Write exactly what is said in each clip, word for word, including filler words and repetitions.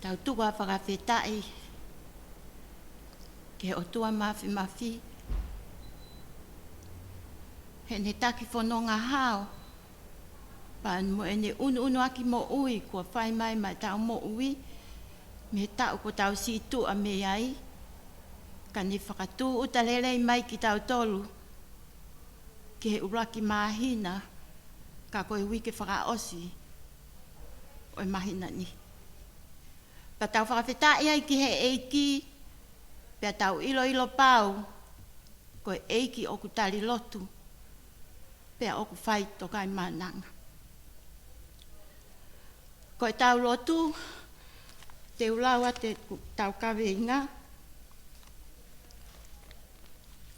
Tau tuku ʻa e fakafetaʻi ki he ʻOtua Mafimafi, heʻene taki fononga hao, pea mo ʻene ʻunuʻunu ʻaki moʻui kuo fai mai maʻa ʻetau moʻui, mei he taʻu kuo tau situʻa mei ai, ka ne fakatūʻuta lelei mai kitautolu ki he ʻuluaki māhina, ka ko e uike fakaʻosi ʻo e māhina ni. Pea tau fakafetaʻi ai ki he ʻEiki, pea tau ʻiloʻilo pau, ko e ʻEiki ʻoku tali lotu, pea ʻoku fai tokaimaʻananga. Ko ʻetau lotu, te u lau atu ʻetau kaveinga.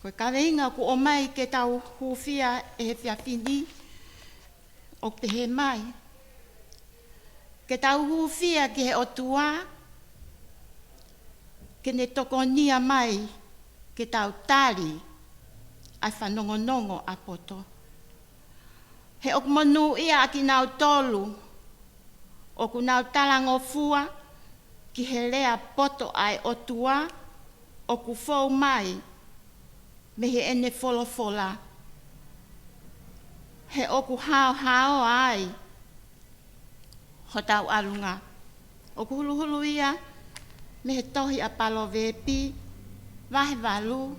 Ko e kaveinga ʻoku ʻomai ke tau hūfia ʻi he efiafi ni, ʻoku pehē mai: Ke tau hūfia ki he ʻOtua, ke ne tokonia mai ke tau tali ʻa e fanongonongo ʻa e poto. He ʻoku monūʻia ʻa kinautolu ʻoku nau talangofua ki he lea poto ʻa e ʻOtua ʻoku fou mai mei heʻene folofola, he ʻoku haohaoa ai hotau ʻalunga. ʻOku huluhulu ia mei he tohi ʻa Palovepi, vahe valu,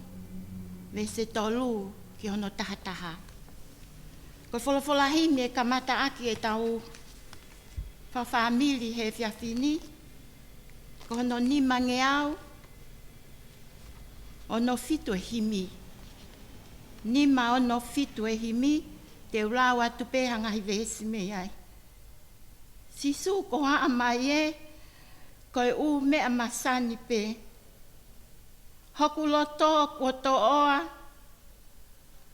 veesi tolu ki hono taha taha. Ko e folofola himi ʻe kamata ʻaki ʻetau fakafāmili he efiafi ni, ko hono nimangeau ono fitu e himi. Nima ono fitu e himi, te u lau atu pē ha ngaahi veesi mei ai. Sīsū, ko e hā mai ē, ko e ʻū meʻa masani pē. Hoku loto kuo toʻoa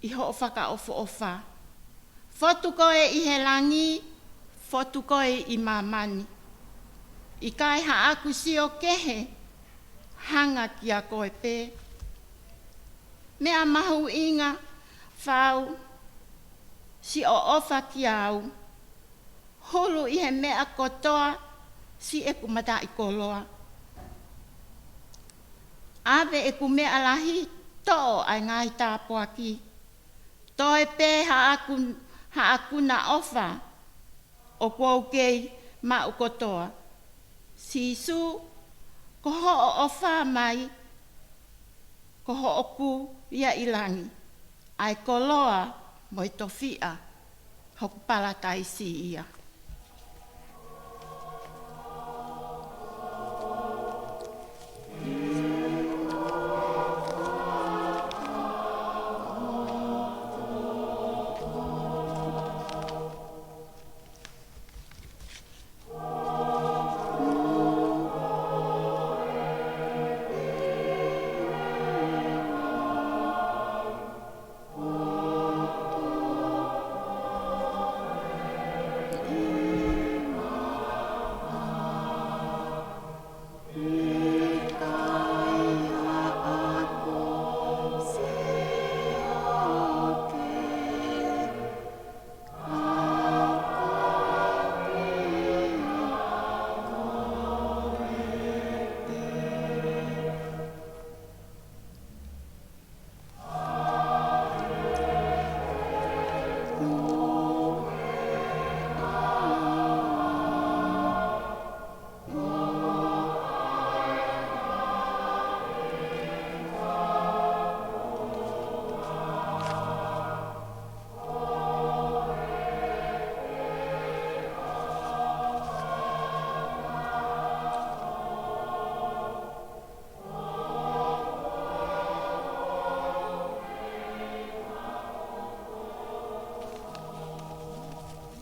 ʻi hoʻo fakaʻofoʻofa. Fotu koe ʻi he langi, fotu koe ʻi māmani. ʻIkai haʻaku sio kehe, hanga kia koe pē. Meʻa mahuʻinga, fau, siʻo ʻofa kiate au. Hulu ʻi he meʻa kotoa siʻeku mataʻikoloa. ʻAve ʻeku meʻa lahi, toʻo ʻa e ngaahi tāpuaki. Toe pē haʻaku, haʻaku na ʻofa, ʻoku ou kei maʻu kotoa. Sīsū, ko hoʻo ʻofa mai, ko hoʻoku ia ʻi langi, ʻa e koloa mo e tofiʻa, hoku palataisi ia.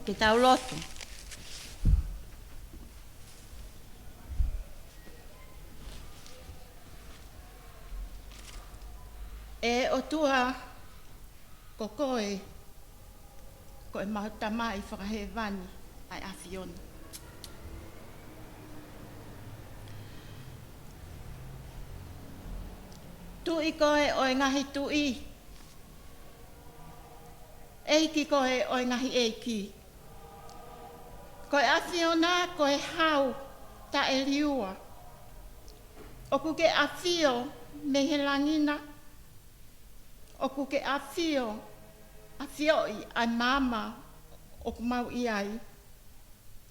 Ke tau lotu. ʻE ʻOtua, ko koe ko ʻemau Tamai fakahēvani ʻa e ʻAfiona. Tuʻi koe ʻo e ngaahi tuʻi, ʻEiki koe ʻo e ngaahi ʻeiki. Ko e ʻAfiona, ko e hau taʻeliua. ʻOku ke ʻafio mei he langi na. ʻOku ke ʻafio, ʻafioʻi ʻa e maama ʻoku mau ʻi ai.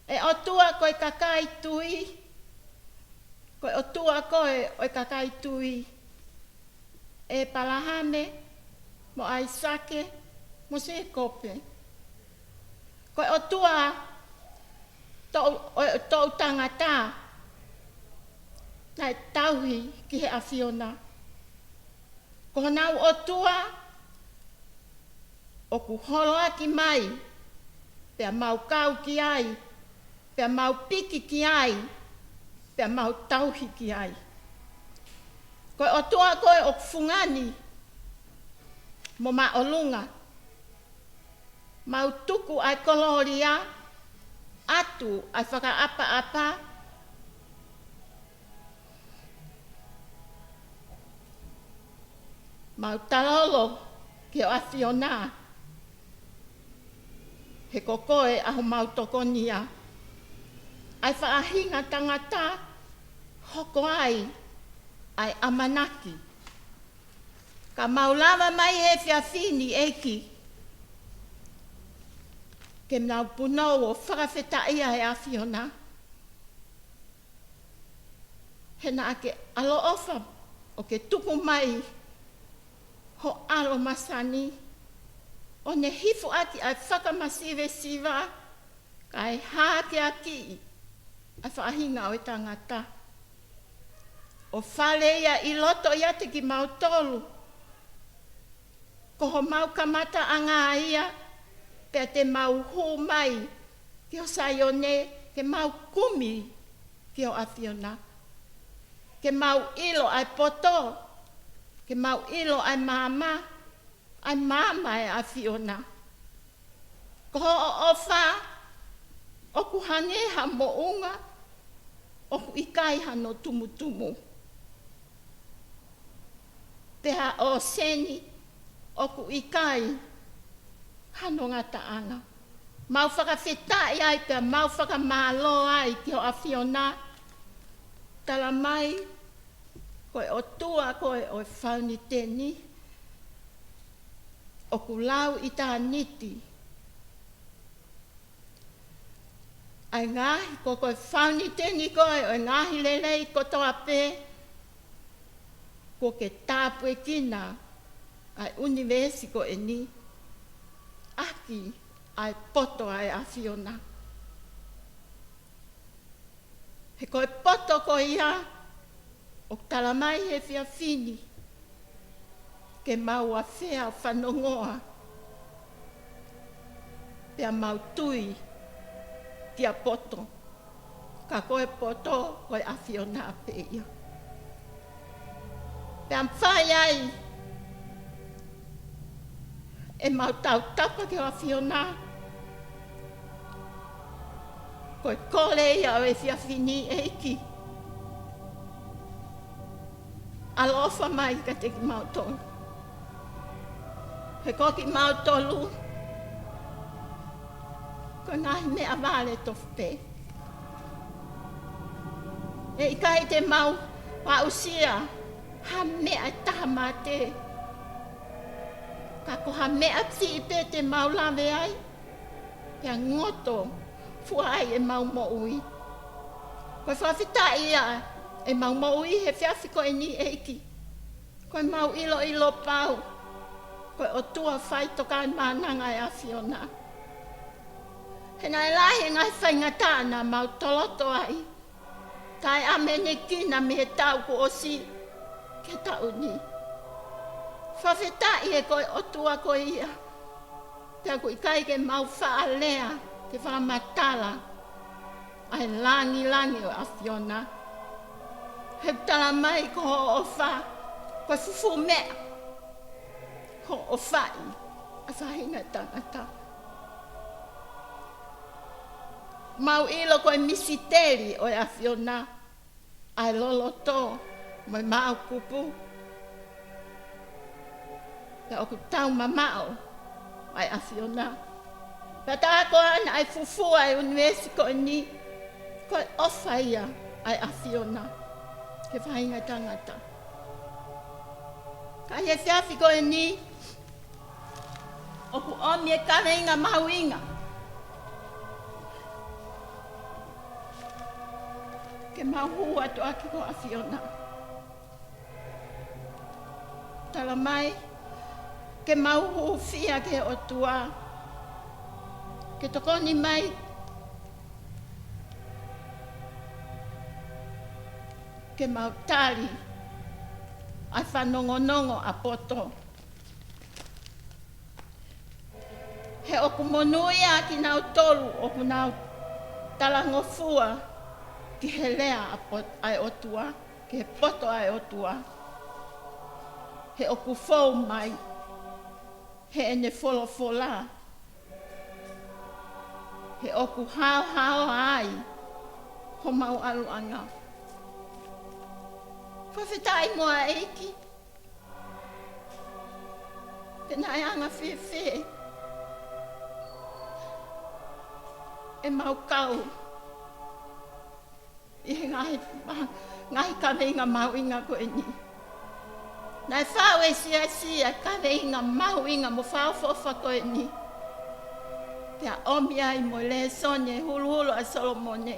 ʻE ʻOtua ko e kakai tui, ko e ʻOtua koe ʻo e kakai tui. ʻĒpalahame, mo ʻAisake, mo Sēkope. Ko e ʻOtua toʻu, ʻo e toʻu tangata naʻe tauhi ki he ʻAfiona. Ko honau ʻOtua ʻoku holoaki mai, pea mau kau ki ai, pea mau piki ki ai, pea mau tauhi ki ai. Ko e ʻOtua koe ʻoku fungani mo māʻolunga. Mau tuku ʻa e kolōlia, ʻatu ʻa e fakaʻapaʻapa, mau talolo ki ho ʻAfiona, he ko koe ʻa homau tokonia. ʻA e faʻahinga tangata hoko ai ʻa e ʻamanaki. Ka mau lava mai he efiafi ni, ʻEiki, ke mau punou ʻo fakafetaʻia he ʻAfiona. He naʻa ke ʻaloʻofa ʻo ke tuku mai ho ʻAlo masani, ʻo ne hifo ʻaki ʻa e fakamasivesiva, kae hākeakiʻi ʻa e faʻahinga ʻo e tangata. ʻO fale ia ʻi loto ʻiate kimautolu. Ko homau kamataʻanga ia, pea te mau hū mai ki ho Saione, ke mau kumi ki ho ʻAfiona. Ke mau ʻilo ʻa e poto, ke mau ʻilo ʻa e maama, ʻa e maama ʻa e ʻAfiona. Ko hoʻo ʻofa ʻoku hangē ha moʻunga, ʻoku ʻikai hano tumutumu. Pea ʻōseni ʻoku ʻikai hano ngataʻanga. Mau fakafetaʻi ai pea mau fakamālō ai ki ho ʻAfiona. Tala mai, ko e ʻOtua koe ʻo e fauniteni, ʻoku lau ʻitāniti. ʻA e ngaahi, ko, ko e fauniteni koe ʻo e ngaahi lelei kotoa pē, kuo ke tāpuekina ʻa e ʻunivēsi ko eni ʻaki ʻa e poto ʻa e ʻAfiona. He ko e poto ko ia ʻoku tala mai he efiafi ni, ke mau afea ʻo fanongoa, pea mau tui ki ha poto, ka ko e poto ko e ʻAfiona pē ia. Pea fai ai ʻemau tautapa ki ho ʻAfiona, ko e kole ia ʻo e efiafi ni, ʻEiki, ʻaloʻofa mai kiate kimautolu. He ko kimautolu, ko e ngaahi meʻa vale tofu pē. ʻE ʻikai te mau aʻusia ha meʻa ʻe taha mate. Ka ko ha meʻa siʻi pē te mau lave ai, pea ngoto fua ai ʻemau moʻui. Ko e fakafetaʻi ia ʻemau moʻui he efiafi ko eni, ʻEiki. Ko ʻemau ʻiloʻilo pau ko e ʻOtua faitokāmānanga ʻa e ʻAfiona. He naʻe lahi e ngaahi faingataʻa naʻa mau toloto ai, kae ʻāmenekina mei he taʻu kuo ʻosi ki he taʻu ni. Fakafetaʻi he ko e ʻOtua koe ia. Pea ʻoku ʻikai ke mau faʻa lea ke fakamatala ʻa e langilangi ʻo e ʻAfiona. He ʻoku tala mai ko hoʻo ʻofa ko e fufū meʻa, hoʻo ʻofaʻi ʻa e faʻahinga tangata. Mau ʻilo ko e misiteli ʻo e ʻAfiona ʻa e loloto mo e māʻokupu. Pea ʻoku tau mamaʻo ʻa e ʻAfiona. Pea tā ko ena ʻa e fufū ʻa e ʻunivēsi ko eni, ko e ʻofa ia ʻa e ʻAfiona ki he faʻahinga tangata. Ka ʻi he efiafi ko eni, ʻoku ʻomi e kaveinga mahuʻinga ke mau hū atu ʻaki ki he ʻAfiona. Tala mai ke mau hūfia ki he ʻOtua, ke tokoni mai ke mau tali ʻa e fanongonongo ʻa poto. He ʻoku monūʻia kinautolu ʻoku nau talangofua ki he lea ʻa pot-, ʻa e ʻOtua, ki he poto ʻa e ʻOtua. He ʻoku fou mai heʻene folofola. He ʻoku haohaoa ai homau ʻaluʻanga. Fakafetaʻi mo e ʻEiki. Pe naʻe anga fēfē ʻemau kau ʻi he ngaahi, ngaahi kaveinga mahuʻinga ko eni. Naʻe faʻu ʻe he siasi ʻa e kaveinga mahuʻinga mo fakaʻofoʻofa ko eni, pea ʻomi ai mo e lēsoni ʻa e huluhulu ʻa Solomone,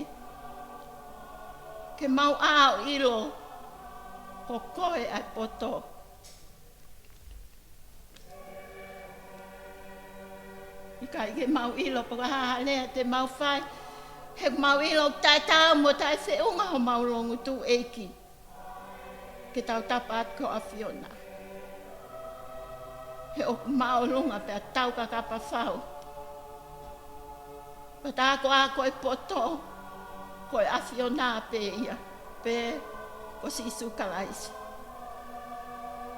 ke mau ʻilo ko koe ʻa e poto. ʻIkai ke mau ʻilo pe ko e hā ha lea te mau fai. He mau ʻilo ʻoku taʻetaau mo taʻefeʻunga homau loungutu, ʻEiki, ke tau tapa atu ki he ʻAfiona. He ʻoku māʻolunga pea taukakapa fau. Pea tā ko ā ko e poto, ko e ʻAfiona pē ia, pe ko Sīsū Kalaisi.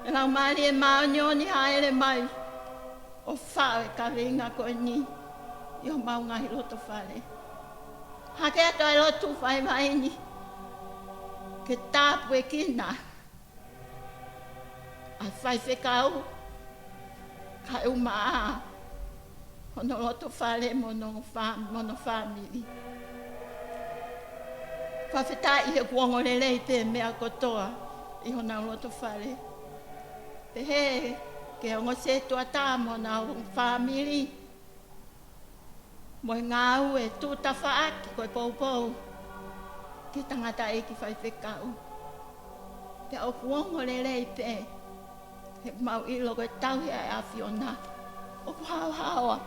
ʻE Laumālie Māʻoniʻoni, hāʻele mai ʻo faʻu e kaveinga ko eni ʻi homau ngaahi loto fale. Hake atu ʻa e lotu vaivai ni ke tāpuekina ʻa e faifekau, kae ʻumaʻā hono loto fale mo hono fā-, mo hono fāmili. Fakafetaʻi he kuo ongo lelei pē meʻa kotoa ʻi honau loto fale. Pehē ki he ongo sētuata mo honau fāmili, mo e ngāue tuʻu tafaʻaki ko e poupou ki he tangataʻeiki faifekau. Pea ʻoku ongo lelei pē he ʻoku mau ʻilo ko e tauhi ʻa e ʻAfiona ʻoku haohaoa.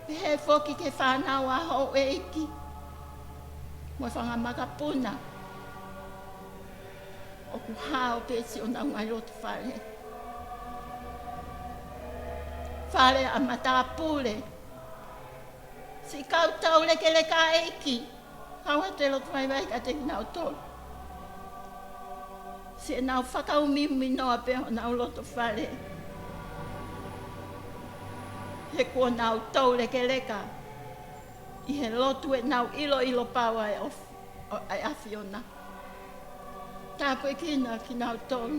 Pehē foki ki he fānau ʻa houʻeiki mo e fanga makapuna, ʻoku hao pē siʻonau ngaahi loto fale. Fale ʻa matāpule, siʻi kau taulekeleka, ʻEiki, kau atu e lotu vaivai kiate kinautolu. Siʻenau fakaumiumi noa pē honau loto fale, he kuo nau taulekeleka ʻi he lotu ʻenau ʻiloʻilo pau ʻa e ʻof-, ʻo, ʻa e ʻAfiona. Tāpuekina kinautolu,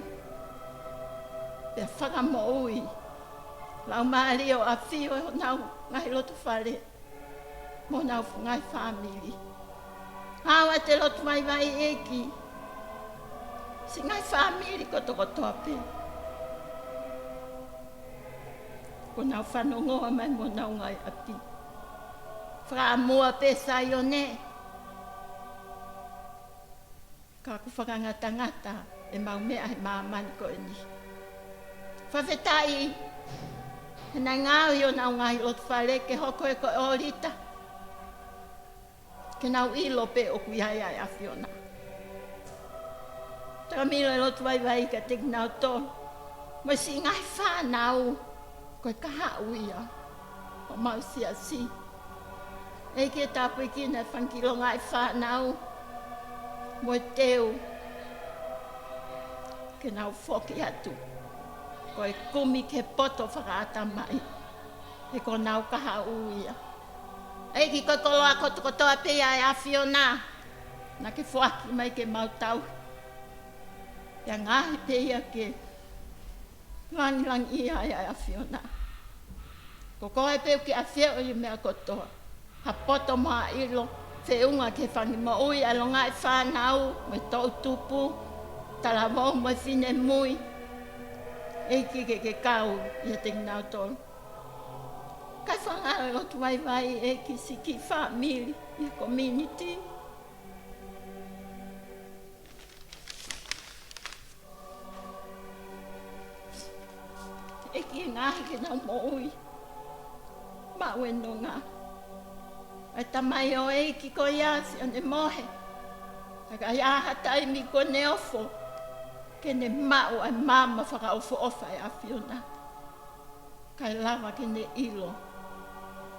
pea fakamoʻui, Laumālie ʻo ʻafio ʻi honau ngaahi loto fale mo honau ngaahi fāmili. Hao atu e lotu vaivai, ʻEiki, siʻi ngaahi fāmili kotokotoa pē kuo nau fanongoa mai mo honau ngaahi ʻapi. Fakaʻamua pē Saione, ka ʻoku fakangatangata ʻemau meʻa he māmani ko eni. Fakafetaʻi he naʻe ngaohi honau ngaahi loto fale ke hoko ia ko e ʻōlita, ke nau ʻilo pē ʻoku ʻi ai ʻa e ʻAfiona. Talamilo e lotu vaivai kiate kinautolu mo e siʻi ngaahi fānau, ko e kahaʻu ia ʻo homau siasi. ʻEiki, tāpuekina e fanga kiʻi longaʻi fānau mo e teu, ke nau foki atu ko e kumi ki he poto fakaʻatamai, he ko honau kahaʻu ia. ʻEiki, ko e koloa kotokotoa pē ia ʻa e ʻAfiona naʻa ke foaki mai ke mau tauhi, pea ngaohi pē ia ke langilangiʻia ai ʻa e ʻAfiona. Ko koe pē ʻoku ke ʻafioʻi e meʻa kotoa, ha poto mo ha ʻilo, Feʻunga ke fanga moʻui ʻa e longaʻi fānau mo e toʻutupu, talavou mo e finemui. ʻEiki ke ke kau ʻiate kinautolu. Kae fakangaloʻi e lotu vaivai ʻEiki siʻi kiʻi fāmili ʻi he community. ʻEiki, ngaahi ke nau moʻui maʻu e nonga. ʻA e tamaioʻeiki ko ia, siʻi ʻene mohe. Ka ʻikai ha taimi kuo ne ofo ke ne maʻu ʻa e maama fakaʻofoʻofa ʻa e ʻAfiona. Kae lava ke ne ʻilo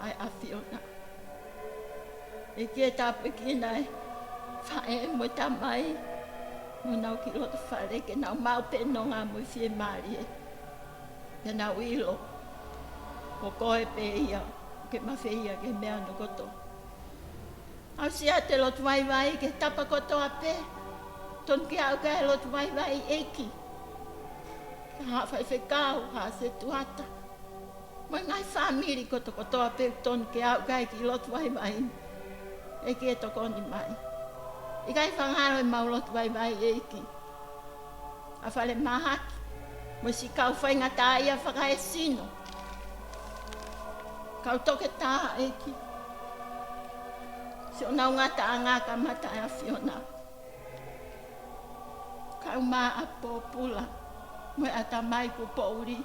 ʻa e ʻAfiona. ʻEiki, tāpuekina e faʻē mo e tamai mo honau kiʻi loto fale, ke nau maʻu pē nonga mo e fiemālie. Ke nau ʻilo ko koe pē ia ke mafeia ki he meʻa hono kotoa. Aʻusia atu e lotu vaivai ki he tapa kotoa pē. Tonu ke aʻu ki ai e lotu vaivai ʻEiki. Ki he haʻa faifekau, haʻa setuata, mo e ngaahi fāmili kotokotoa pē ʻoku tonu ke aʻu ki ai e kiʻi lotu vaivai ni. ʻEiki, ke tokoni mai. ʻIkai fakangaloʻi ʻemau lotu vaivai ʻEiki. ʻA e falemahaki mo e siʻi kau faingataʻaʻia fakaesino, kau toketā ʻEiki, siʻonau ngataʻanga kamata ʻa e ʻAfiona. Kau maʻa pōpula mo e ʻatamai kuo poʻuli,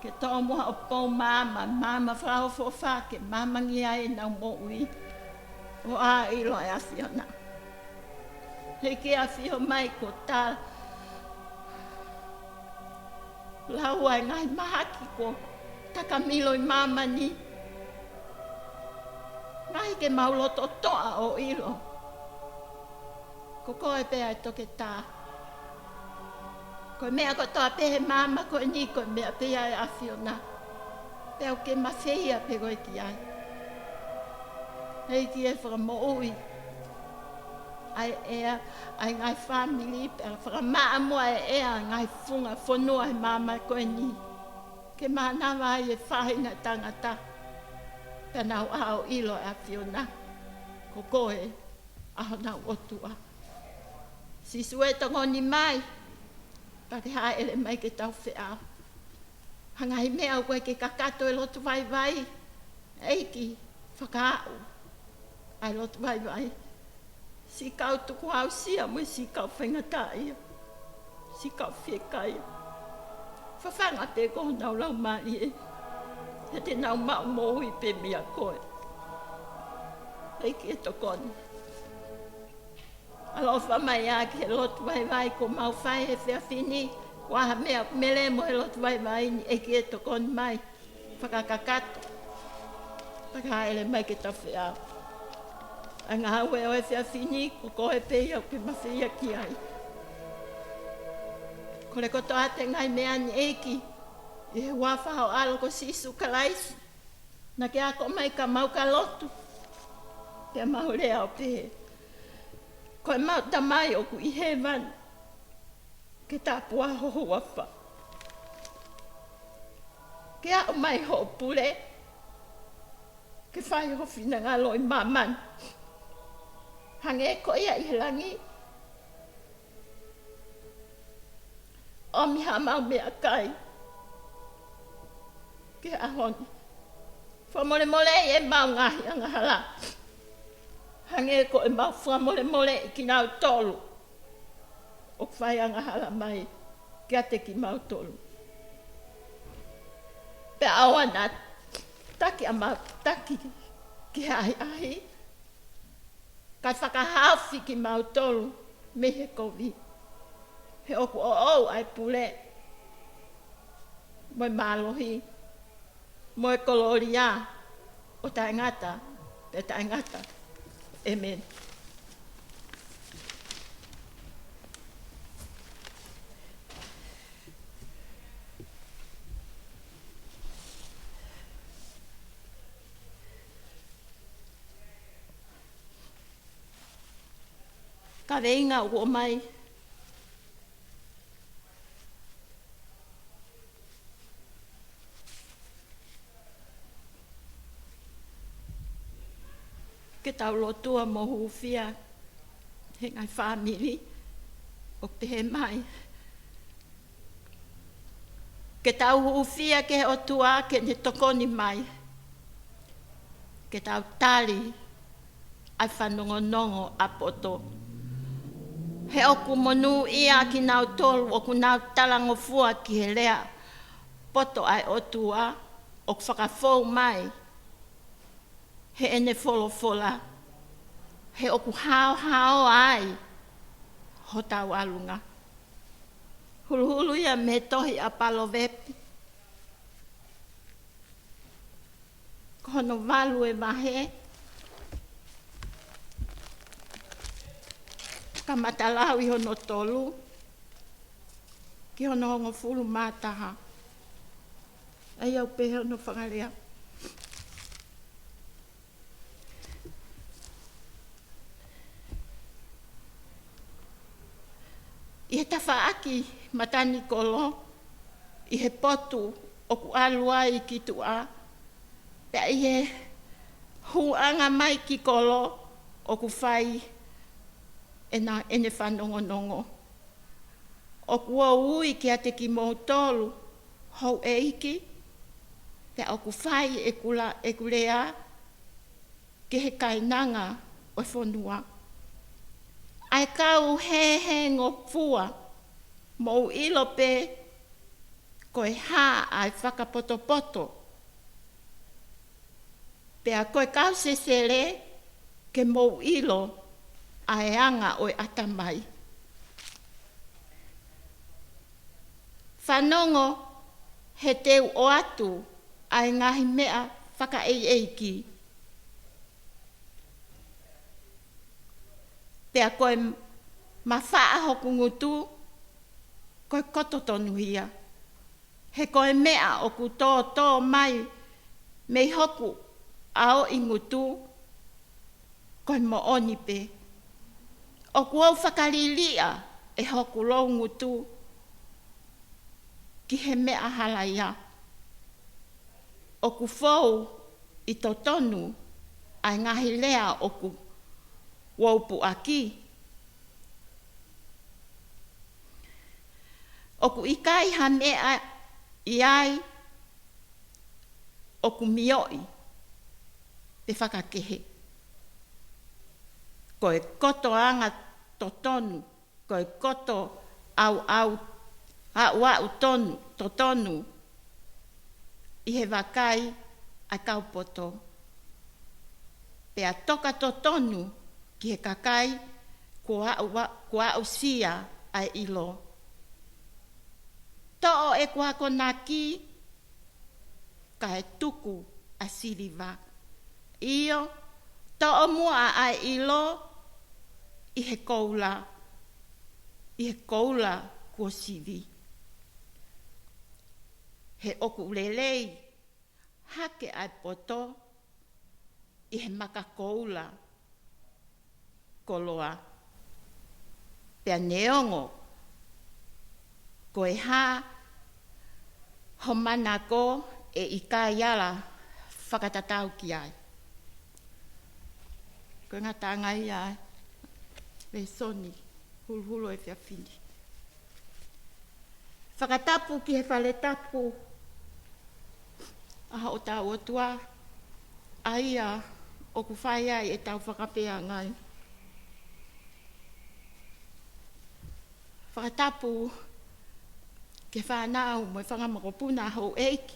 ke tomuʻa ʻoku pou maama, maama fakaʻofoʻofa ke maamangia ai ʻenau moʻui ʻo ʻilo ʻa e ʻAfiona. ʻEiki, ʻafio mai ko e tala lau ʻa e ngaahi mahaki kuo takamilo ʻi māmani. Ngaahi ke mau lototoʻa ʻo ʻilo ko koe pē ʻa e toketā. Ko e meʻa kotoa pē he maama ko eni, ko e meʻa pē ia ʻa e ʻAfiona. Pea ʻoku ke mafeia pē koe ki ai. ʻEiki, ke fakamoʻui ʻa e ʻea, ʻa e ngaahi fāmili, pea fakamaʻa muʻa e ʻea ʻa e ngaahi funga fonua he maama ko eni, ke mānava ai e faʻahinga tangata, pea nau ʻilo ʻa e ʻAfiona ko koe ʻa honau ʻOtua. Sīsū ē, tokoni mai, pea ke hāʻele mai ke tau feʻao. Ha ngaahi meʻa ʻoku ʻikai ke kakato e lotu vaivai, ʻEiki, fakaaʻu ʻa e lotu vaivai. Siʻi kau tukuhausia mo e siʻi kau faingataʻaʻia, siʻi kau fiekaia, fafanga pē ko honau laumālie, he te nau maʻu moʻui pē meia koe. ʻEiki, ke tokoni. ʻAloʻofa mai ā ki he lotu vaivai kuo mau fai he efiafi ni. Ko ha meʻa ʻoku mele mo e lotu vaivai ni, ʻEiki, ke tokoni mai. Fakakakato. Fakahāʻele mai ke tau feʻao. ʻA e ngāue ʻo e efiafi ni, ko koe pē ia ʻoku ke mafeia ki ai. Kole kotoa ʻa e ngaahi meʻa ni, ʻEiki, ʻi he huafa ho ʻAlo ko Sīsū Kalaisi, naʻa ke ako mai ka mau ka lotu, pea mau lea ʻo pehē: Ko ʻemau Tamai ʻoku ʻi hēvani, ke tāpuhā ho huafa. Ke aʻu mai hoʻo pule, ke fai ho finangalo ʻi māmani, hangē ko ia ʻi he langi. ʻOmi haʻamau meʻakai ki he ʻaho ni. Fakamolemoleʻi ʻemau ngaahi angahala, hangē ko ʻemau fakamolemoleʻi kinautolu ʻoku fai angahala mai kiate kimautolu. Pea ʻoua naʻa taki ʻemau taki ki he ʻahiʻahi, kae fakahaofi kimautolu mei he kovi. He ʻoku ʻoʻou ʻa e pule, mo e mālohi, mo e kolōlia, ʻo taʻengata pea taʻengata. ʻĒmeni. Kaveinga ʻoku ʻomai. Ke tau lotua mo hūfia he ngaahi fāmili ʻoku pehē mai. Ke tau hūfia ki he ʻOtua ke ne tokoni mai. Ke tau tali ʻa e fanongonongo ʻa poto. He ʻoku monūʻia kinautolu ʻoku nau talangofua ki he lea poto ʻa e ʻOtua ʻoku fakafou mai heʻene folofola, he ʻoku haohaoa ai hotau ʻalunga. Huluhulu ia mei he tohi ʻa Palovepi, ko hono valu e vahe, kamata lau ʻi hono tolu ki hono hongofulu mā taha. ʻA ia ʻoku pehē hono fakalea. ʻI he tafaʻaki matanikolo, ʻi he potu ʻoku ʻalu ai ki tuʻa, pea ʻi he hūʻanga mai ki kolo ʻoku fai ʻena, ʻene fanongonongo. ʻOku ou ui kiate kimoutolu, houʻeiki, pea ʻoku fai ʻeku la-, ʻeku lea ki he kainanga ʻo e fonua. ʻA e kau hēhēngofua, mou ʻilo pē ko e hā ʻa e fakapotopoto. Pea ko e kau sesele, ke mou ʻilo ʻa e anga ʻo e ʻatamai. Fanongo, he te u ʻoatu ʻa e ngaahi meʻa fakaʻeiʻeiki. Pea ko e mafaʻa hoku ngutu, ko e koto tonuhia. He ko e meʻa ʻoku tōtō mai mei hoku ʻaoʻi ngutu, ko e moʻoni pē. ʻOku ou fakaliliʻa ʻe hoku loungutu ki he meʻa halaia. ʻOku fou ʻi totonu ʻa e ngaahi lea ʻoku ou puʻaki. ʻOku ʻikai ha meʻa ʻi ai ʻoku mioʻi pe fakakehe. Ko e kotoanga totonu, ko e koto ʻauʻau, ʻauʻau tonu, totonu ʻi he vakai ʻa e kau poto. Pea toka totonu ki he kakai kuo aʻu-, kuo aʻusia ʻa e ʻilo. Toʻo ʻeku akonaki, kae tuku ʻa e siliva. ʻIo, toʻo muʻa ʻa e ʻilo ʻi he koula, ʻi he koula kuo sivi. He ʻoku lelei hake ʻa e poto ʻi he maka koula koloa. Pea neongo ko e hā ho manako, ʻe ʻikai ala fakatatau ki ai. Ko e ngataʻanga ia ʻa e lēsoni huluhulu ʻo e efiafi ni. Fakatapu ki he fale tapu ʻa hotau ʻOtua, ʻa ia ʻoku fai ai ʻetau fakafeangai. Fakatapu ki he fānau mo e fanga makapuna, houʻeiki.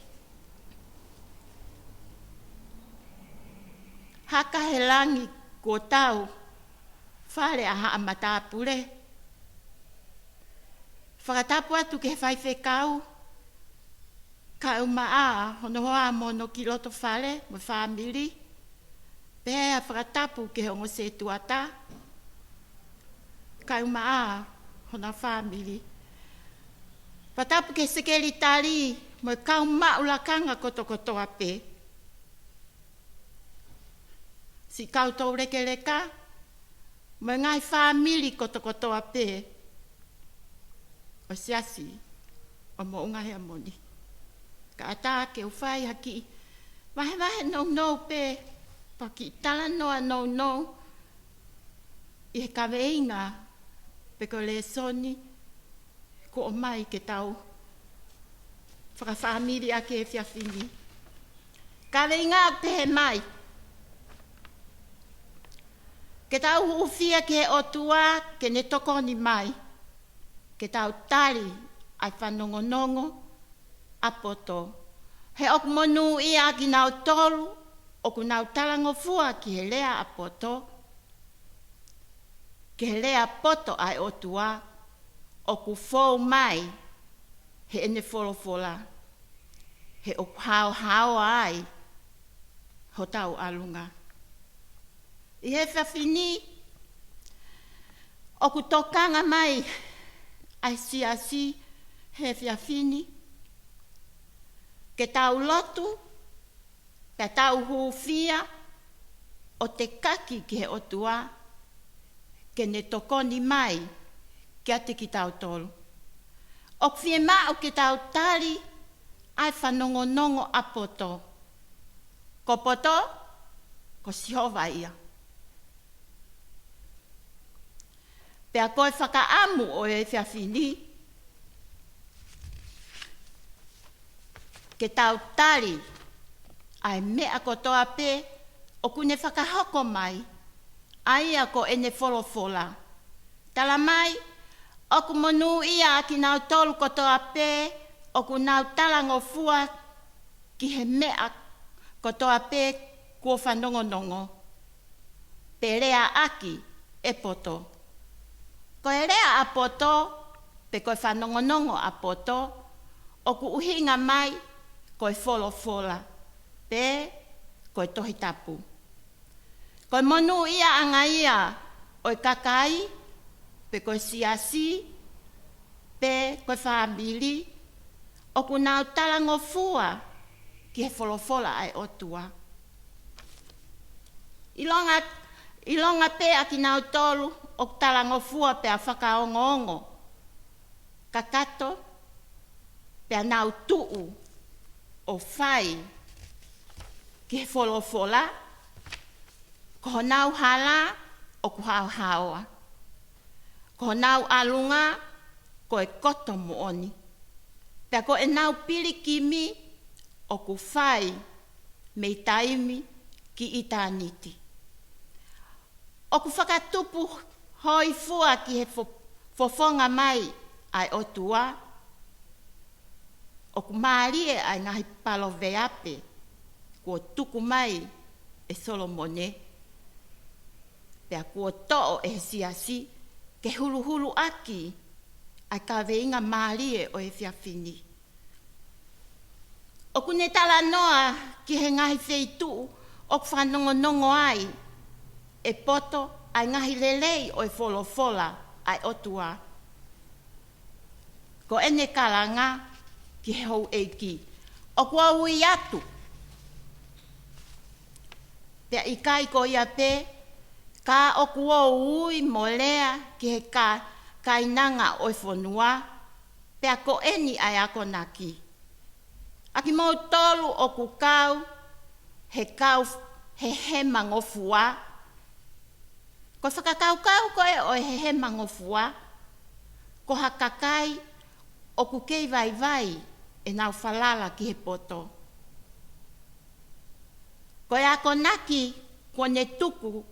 Haka he langi kuo tau fale ʻa haʻa matāpule. Fakatapu atu ki he faifekau, kae ʻumaʻā hono hoa mo hono kiʻi loto fale mo e fāmili. Pea fakatapu ki he ongo setuata, kae ʻumaʻā honau fāmili. Fakatapu ki he sekelitali mo e kau maʻu lakanga kotokotoa pē. Siʻi kau toulekeleka, mo e ngaahi fāmili kotokotoa pē ʻo e Siasi ʻo Moʻunga Heamoni. Kae ʻatā ke u fai ha kiʻi vahevahe nounou pē Ko e kiʻi talanoa nounou ʻi he kaveinga pe ko e lēsoni kuo ʻomai ke tau fakafāmili ʻaki he efiafi ni. Kaveinga ʻoku pehē mai: Ke tau hūfia ki he ʻOtua ke ne tokoni mai ke tau tali ʻa e fanongonongo ʻa poto. He ʻoku monūʻia ʻa kinautolu ʻoku nau talangofua ki he lea ʻa poto, ki he lea poto ʻa e ʻOtua ʻoku fou mai heʻene folofola, he ʻoku haohaoa ai hotau ʻalunga. ʻI he efiafi ni, ʻoku tokanga mai ʻa e siasi he efiafi ni ke tau lotu, pea tau hūfia ʻo tekaki ki he ʻOtua ke ne tokoni mai kiate kitautolu. ʻOku fiemaʻu ke tau tali ʻa e fanongonongo ʻa poto. Ko poto, ko Sihova ia. Pea ko e fakaʻamu ʻo e efiafi ni ke tau tali ʻa e meʻa kotoa pē ʻoku ne fakahoko mai, ʻa ia ko ʻene folofola. Tala mai, ʻoku monūʻia ʻa kinautolu kotoa pē ʻoku nau talangofua ki he meʻa kotoa pē kuo fanongonongo pe leaʻaki ʻe poto. Ko e lea ʻa poto, pe ko e fanongonongo ʻa poto, ʻoku ʻuhinga mai ko e folofola, pe ko e Tohi Tapu. Ko e monūʻiaʻanga ia ʻo e kakai, pe ko e siasi, pe ko e fāmili, ʻoku nau talangofua ki he folofola ʻa e ʻOtua. ʻIlonga, ʻilonga pē ʻa kinautolu ʻoku talangofua pea fakaongoongo kakato, pea nau tuʻu ʻo fai ki he folofola, ko honau hala ʻoku haohaoa, ko honau ʻalunga ko e koto moʻoni, pea ko ʻenau pilikimi ʻoku fai mei taimi ki ʻitāniti. ʻOku fakatupu hōifua ki he fo-, fofonga mai ʻa e ʻOtua. ʻOku mālie ʻa e ngaahi paloveape kuo tuku mai ʻe Solomone, pea kuo toʻo ʻe he siasi ke huluhulu ʻaki ʻa e kaveinga mālie ʻo e efiafi ni. ʻOku ne talanoa ki he ngaahi feituʻu ʻoku fanongonongo ai ʻe poto ʻa e ngaahi lelei ʻo e folofola ʻa e ʻOtua. Ko ʻene kalanga ki he houʻeiki: ʻOku ou ui atu, pea ʻikai ko ia pē, ka ʻoku ou ui mo lea ki he ka-, kainanga ʻo e fonua, pea ko eni ʻa e akonaki: ʻA kimoutolu ʻoku kau he kau hehemangofua. Ko e fakakaukau ko ē ʻo e hehemangofua, ko ha kakai ʻoku kei vaivai ʻenau falala ki he poto. Ko e akonaki kuo ne tuku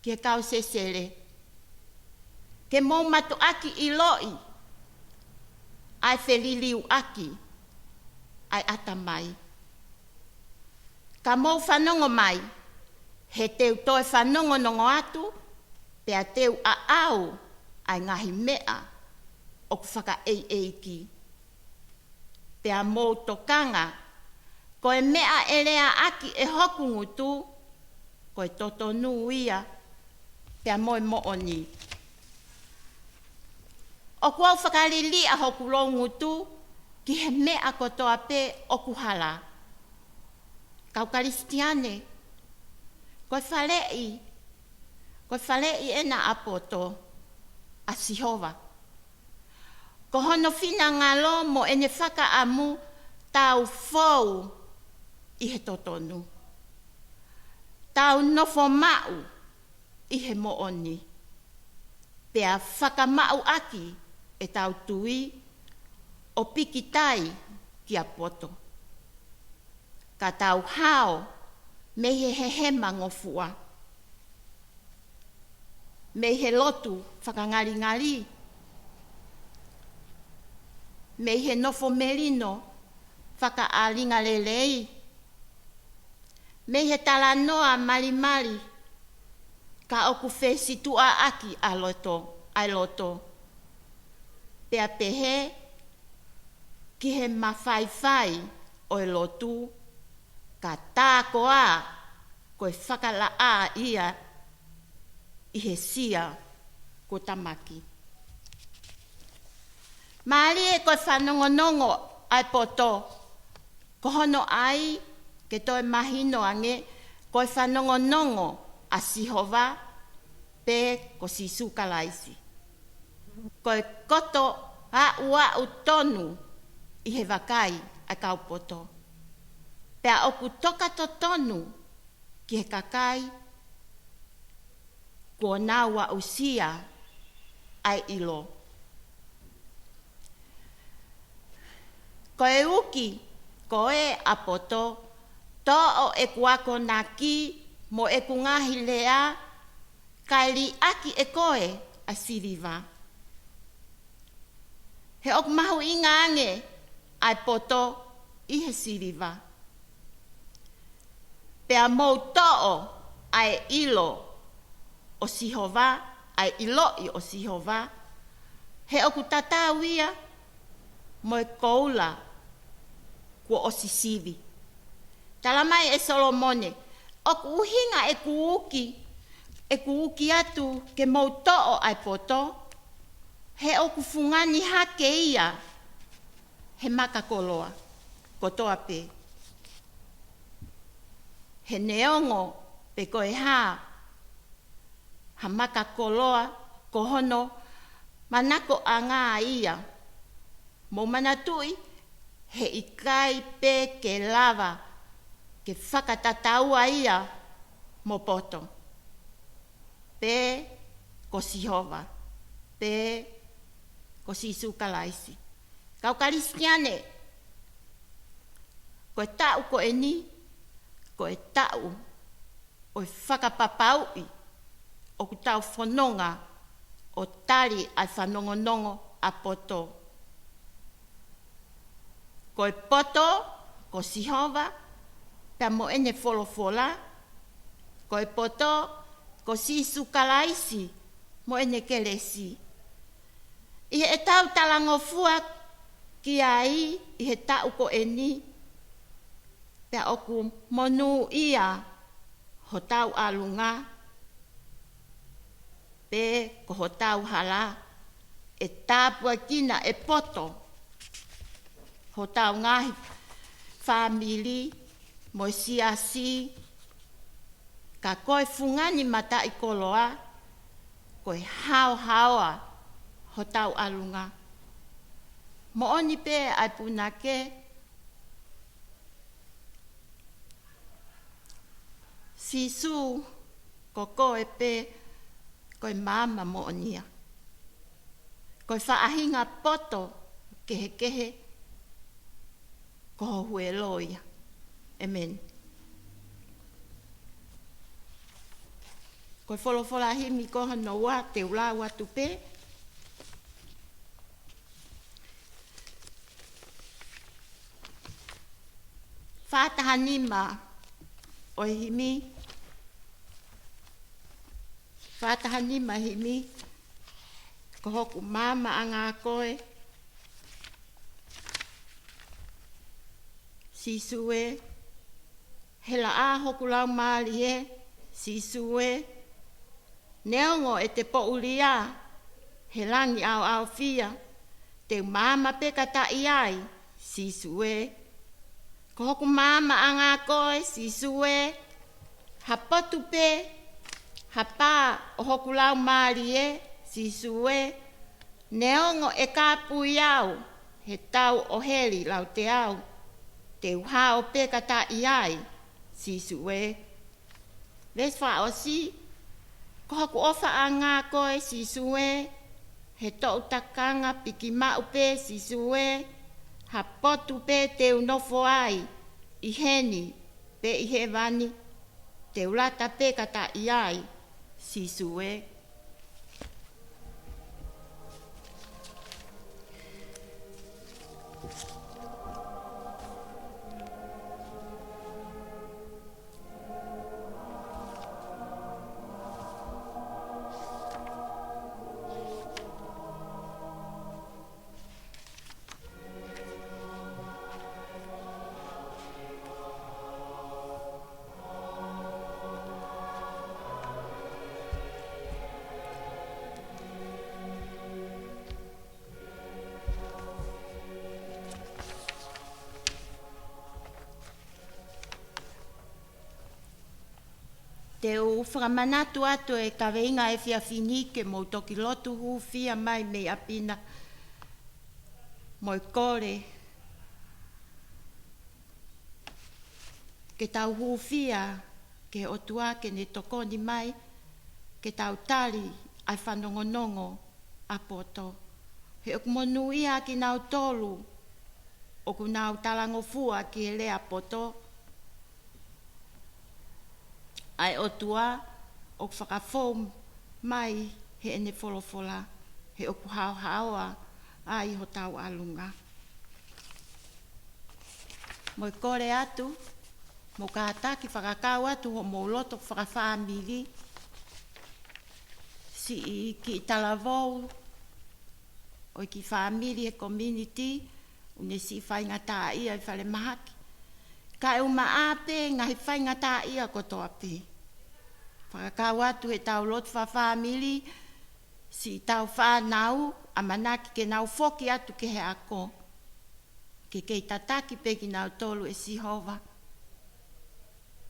ki he kau sesele, ke mou mātuʻaki ʻiloʻi ʻa e feliliuaki ʻa e ʻatamai. Ka mou fanongo mai, he te u toe fanongonongo atu, pea te u ʻaʻau ʻa e ngaahi meʻa ʻoku fakaʻeiʻeiki. Pea mou tokanga, ko e meʻa ʻe leaʻaki ʻe hoku ngutu, ko e totonu ia, pea mo e moʻoni. ʻOku ou fakaliliʻa hoku loungutu ki he meʻa kotoa pē ʻoku hala. Kau Kalisitiane, ko e faleʻi, ko e faleʻi ʻena ʻa poto, ʻa Sihova. Ko hono finangalo mo ʻene fakaʻamu tau fou ʻi he totonu. Tau nofo maʻu ʻi he moʻoni, pea fakamaʻuʻaki ʻetau tui ʻo pikitai kia poto. Ka tau hao mei he hehema ngofua, mei he lotu fakangalingali, mei he nofo melino fakaʻalinga lelei, mei he talanoa malimali, ka ʻoku fesituʻaʻaki ʻa loto, ʻa e loto. Pea pehē ki he mafaifai ʻo e lotu, ka tā koā ko e fakalaʻā ia ʻi he sia kuo tamaki. Mālie ko e fanongonongo ʻa e poto, ko hono ʻai ke toe mahino ange ko e fanongonongo ʻa Sihova pe ko Sīsū Kalaisi. Ko e koto aʻuaʻu tonu ʻi he vakai ʻa e kau poto. Pea ʻoku toka totonu ki he kakai kuo nau aʻusia ʻa e ʻilo. Ko e uki ko ē ʻa poto, toʻo ʻeku akonaki mo ʻeku ngaahi lea, kae liʻaki ʻe koe ʻa e siliva. He ʻoku mahuʻinga ange ʻa e poto ʻi he siliva. Pea mou toʻo ʻa e ʻilo ʻo Sihova, ʻa e ʻiloʻi ʻo Sihova, he ʻoku tatau ia mo e koula kuo ʻosi sivi. Tala mai ʻe Solomone, ʻoku ʻuhinga ʻeku uki, ʻeku uki atu ke mou toʻo ʻa e poto, he ʻoku fungani hake ia he maka koloa kotoa pē. He neongo pe ko e hā ha maka koloa, ko hono manakoʻanga ia. Mou manatuʻi, he ʻikai pē ke lava ke fakatataua ia mo poto, pe ko Sihova, pe ko Sīsū Kalaisi. Kau Kalisitiane, ko e taʻu ko eni, ko e taʻu ʻo e fakapapauʻi ʻoku tau fononga ʻo tali ʻa e fanongonongo ʻa poto. Ko e poto ko Sihova pea mo ʻene folofola, ko e poto ko Sīsū Kalaisi mo ʻene kelesi. ʻI heʻetau talangofua ki ai ʻi he taʻu ko eni, pea ʻoku monūʻia hotau ʻalunga, pe ko hotau hala, ʻe tāpuekina ʻe poto hotau ngaahi fāmili mo e siasi, ka ko e fungani mataʻikoloa, ko e haohaoa hotau ʻalunga. Moʻoni pē ʻa e punake, Sīsū, ko koe pē ko e maama moʻonia. Ko e faʻahinga poto kehekehe, ko ho huelo ia. ʻĒmeni. Ko e folofola himi ko hono ua, te u lau atu pē. Fā taha nima ʻo e himi. Fā taha nima himi. Ko hoku maamaʻanga koe, Sīsū ē. He laʻā hoku laumālie, Sīsū ē. Neongo ʻete poʻulia he langi ʻaoʻaofia, te u maama pē kataʻi ai, Sīsū ē. Ko hoku maamaʻanga koe, Sīsū ē. Ha potu pē, ha pā ʻo hoku laumālie, Sīsū ē. Neongo ʻe kāpui au he tau ʻo heli lauteau, te u hao pē kataʻi ai, Sīsū ē. Veesi fakaʻosi: Ko hoku ʻofaʻanga koe Sīsū ē, he toʻu takanga piki maʻu pē Sīsū ē, ha potu pē te u nofo ai, ʻi heni pe ʻi hēvani, te u lata pē kātaki ai Sīsū ē. Te u fakamanatu atu e kaveinga efiafi ni ke mou toki lotu hūfia mai mei ʻapi na, mo e kole ke tau hūfia ki he ʻOtua ke ne tokoni mai ke tau tali ʻa e fanongonongo ʻa poto. He ʻoku monūʻia kinautolu ʻoku nau talangofua ki he lea poto ʻa e ʻOtua ʻoku fakafou mai heʻene folofola, he ʻoku haohaoa ai hotau ʻalunga. Mo e kole atu, mo kātaki fakakau atu hoʻomou loto fakafāmili, siʻi kiʻi talavou ʻo e kiʻi fāmili he community, ʻoku ne siʻi faingataʻaʻia ʻi falemahaki. Kae ʻumaʻā pē ngaahi faingataʻaʻia kotoa pē. Fakakau atu heʻetau lotu fakafāmili, siʻetau fānau, ʻamanaki ke nau foki atu ki he ako. Ke kei tataki pē kinautolu ʻe Sihova,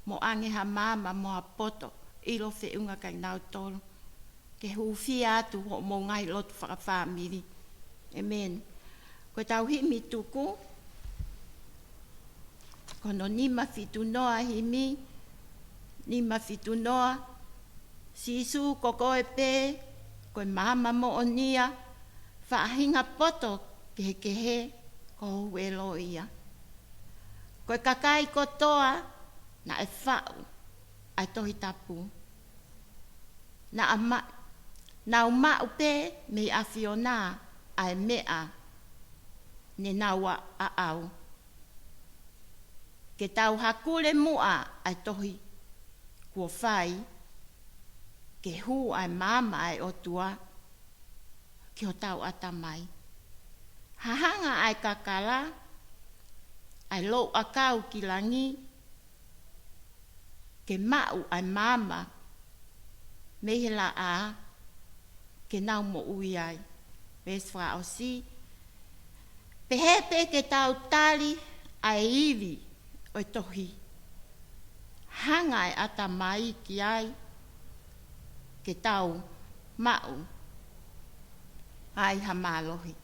mo ʻoange ha maama mo ha poto ʻilo feʻunga kia kinautolu. Ke hūfia atu hoʻomou ngaahi lotu fakafāmili. ʻĒmeni. Ko ʻetau himi tuku, ko hono nima fitu noa, himi nima fitu noa: Sīsū ko koe pē, ko e maama moʻonia, faʻahinga poto kehekehe, ko ho huelo ia. Ko e kakai kotoa naʻe faʻu ʻa e Tohi Tapu, naʻa ma-, nau maʻu pē mei he ʻAfiona ʻa e meʻa ne nau ʻa-, ʻaʻau. Ke tau hakule muʻa ʻa e tohi kuo fai, ke hū ʻa e maama ʻa e ʻOtua ki hotau ʻatamai. Hahanga ʻa e kakala, ʻa e louʻakau ki langi, ke maʻu ʻa e maama mei he laʻā, ke nau moʻui ai. Veesi fakaʻosi: Pehē pē ke tau tali ʻa e ivi ʻo e tohi, hanga ʻe he ʻatamai ki ai, ke tau maʻu ai ha mālohi.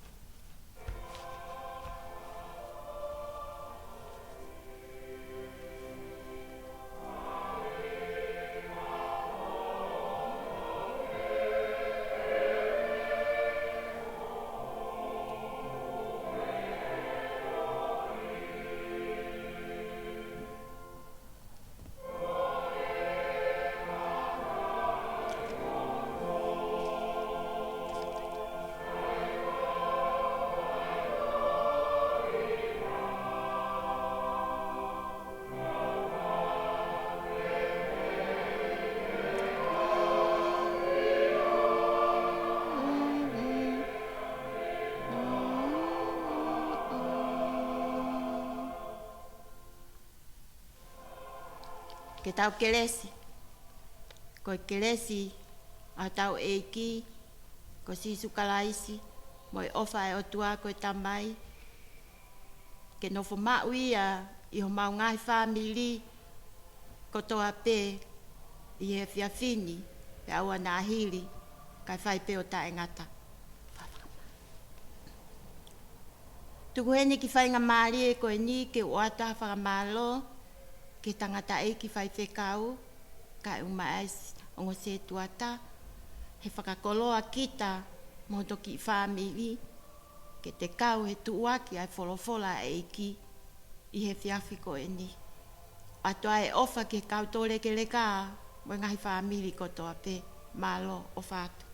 Ke tau kelesi. Ko e kelesi ʻa hotau ʻEiki ko Sīsū Kalaisi, mo e ʻofa ʻa e ʻOtua ko e Tamai, ke nofo maʻu ia ʻi homau ngaahi fāmili kotoa pē ʻi he efiafi ni, pea ʻoua naʻa hili, kae fai pē ʻo taʻengata. Tuku heni ki he faingamālie ko eni ke u ʻoatu ha fakamālō ki he tangataʻeiki faifekau, Kae ʻumaʻā ʻa e ongo sētuata, he fakakoloa kita mo hoto kiʻi fāmili, ke te kau he tuʻuaki ʻa e folofola ʻa e ʻEiki ʻi he efiafi ko eni. ʻOatu ʻa e ʻofa ki he kau tōlekeleka mo e ngaahi fāmili kotoa pē. Mālō, ʻofa atu.